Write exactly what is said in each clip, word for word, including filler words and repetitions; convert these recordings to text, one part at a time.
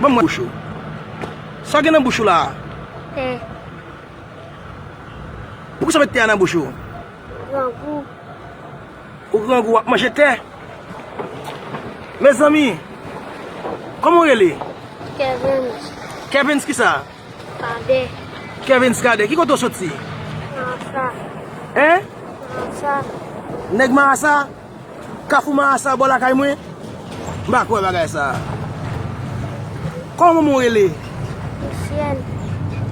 Ban m wè bouch ou. Sa w gen nan bouch ou la a? Tè. Poukisa w met tè a nan bouch ou? Grangou. Ou grangou, w ap manje tè? Mezanmi, kòman w rele? Kevens. Kevens kisa? Kadè. Kevens Kadè. Ki kote w soti? Marasa. Hein? Marasa. Nèg Marasa? Kafou Marasa bò lakay mwen? M pa kwè bagay sa a. Kòman manman w rele? Michel.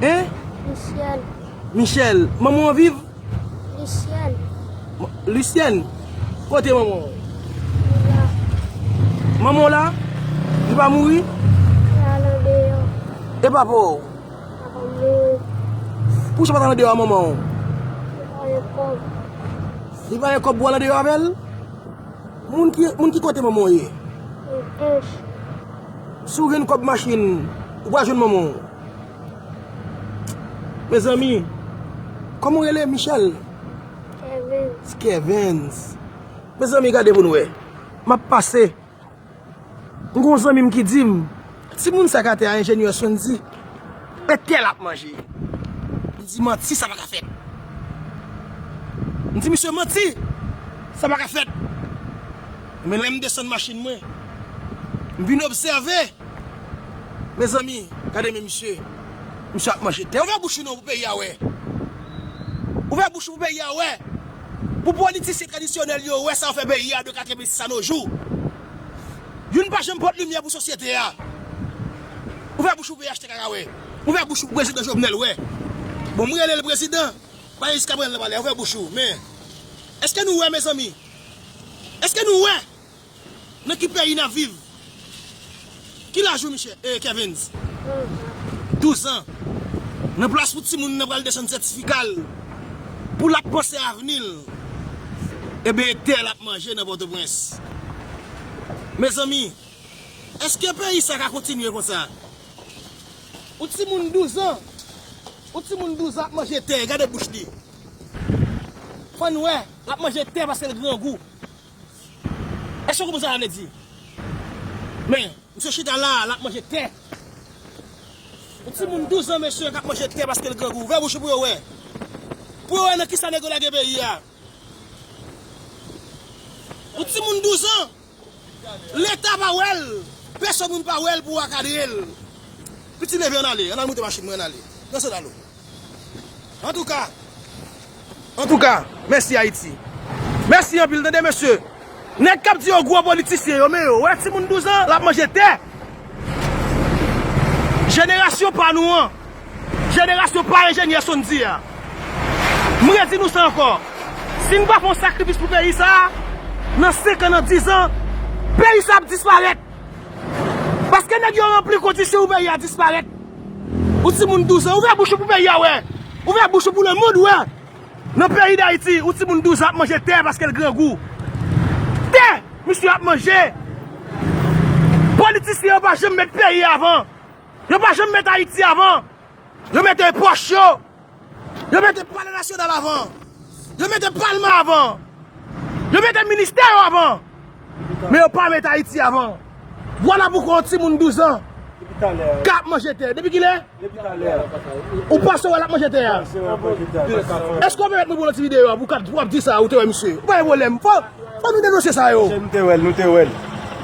Hein? Michel. Michel. Manman w viv? Lisyèn. M-, Lisyèn? Kote manman w? Li la. Manman w la? Li pa mouri? Li al andeyò. E papa w? Papa m mouri. Poukisa w pa t al andeyò a manman w? Li pa gen kòb. Li pa gen kòb pou w al andeyò avè l? Moun ki, moun ki kote manman w ye? Pòtoprens. Si w jwenn kòb machin, ou pral jwenn manman w. Mezanmi, kòman w rele? Michel? Kevens. Kevens. Mezanmi, gade pou n wè. M ap pase. M gen yon zanmi m ki di m, timoun sa k atè a, enjenyè Sondy, e tè l ap manje. M di, manti, sa pa ka fèt. M di, misye, manti, sa pa ka fèt. Men lè m desann machin mwen, m vin obsève. Mezanmi, gade men misye. Misye ap manje tè. Ouvè bouch ou non pou peyi a wè. Ouvè bouch ou pou peyi a wè. Pou politisyen tradisyonèl yo wè sa yo fè peyi a de katrevensis a no jou. Youn pa janm pote limyè pou sosyete a. Ouvè bouch ou pou P H T K wè. Ouvè bouch ou pou prezidan Jovenel wè. Bon, m rele l prezidan. Pa jiska pran l nan palè. Ouvè bouch ou. Men, èske nou wè, mezanmi? Èske nou wè? Nan ki peyi n ap viv? Ki laj ou, Michel? Eh, Kevens? Douz an. Nan plas pou timoun nan pral desann sètifika l, pou l ap panse avni l, ebyen, e tè l ap manje nan Pòtoprens. Mezanmi, èske peyi sa ka kontinye konsa? Ou timoun douz an, ou timoun douz an ap manje tè, gade bouch li. Fò n wè, l ap manje tè paske l grangou. Èske w konprann sa sa vle di? Men, misye chita la, l ap manje tè. Yon timoun douz an, mesye, k ap manje tè paske l grangou. Ouvè bouch ou pou yo wè. Pou yo wè nan kisa nèg yo lage peyi a. Yon timoun douz an, Leta pa wè l. Pèsonn moun pa wè l pou akadre l. Piti leve, ann ale. Ann al moute machin mwen, ann ale. Nan sandal ou. Antouka, antouka, mèsi Ayiti. Mèsi anpil, tande mesye. Nèg k ap di yo gwo politisyen yo, men yo wè timoun douz an, l ap manje tè. Jenerasyon pa nou an, jenerasyon pa enjenyè Sondy a. M redi nou sa ankò. Si n pa fè yon sakrifis pou peyi sa a, nan senk an, nan diz an, peyi sa a ap disparèt. Paske nèg yo ranpli kondisyon pou peyi a disparèt. Ou timoun douz an, ouvè bouch ou pou peyi a wè. Ouvè bouch ou pou lemonn wè. Nan peyi Dayiti, ou timoun douz an ap manje tè paske l grangou. Tè! Misye ap manje. Politisyen yo pa janm met peyi a avan. Yo pa janm met Ayiti avan. Yo mete pòch yo. Yo mete palè nasyonal avan. Yo mete palman avan. Yo mete ministè yo avan. Men yo pa mete Ayiti avan. Vwala poukwa yon timoun douz an k ap manje tè. Depi kilè? Ou panse wè l ap manje tè a? Èske w pèmèt mwen pou yon ti videyo a pou w ap di sa ou te wè misye? Ou pa gen pwoblèm. Fò, fò nou denonse sa yo. Mesye, nou te wè l, nou te wè l.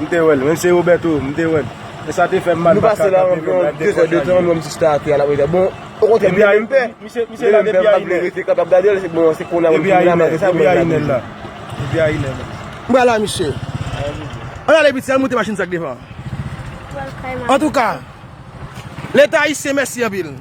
Nou te wè l. Menm se Roberto, nou te wè l. E sa te fè m mal. Nou pase la anviwon de zè de tan, nou menm jis ta atè a, n ap rete. Bon, okontrè, m te menm pè. Misye, misye la depi a inè. Rete kapab gade l, se bon, se kounye a menm la, malgre sa, depi a inè la. Depi a inè la. M pral la, misye. Ann ale piti, ann moute machin sa k devan. Antouka, Leta ayisyen, mèsi anpil.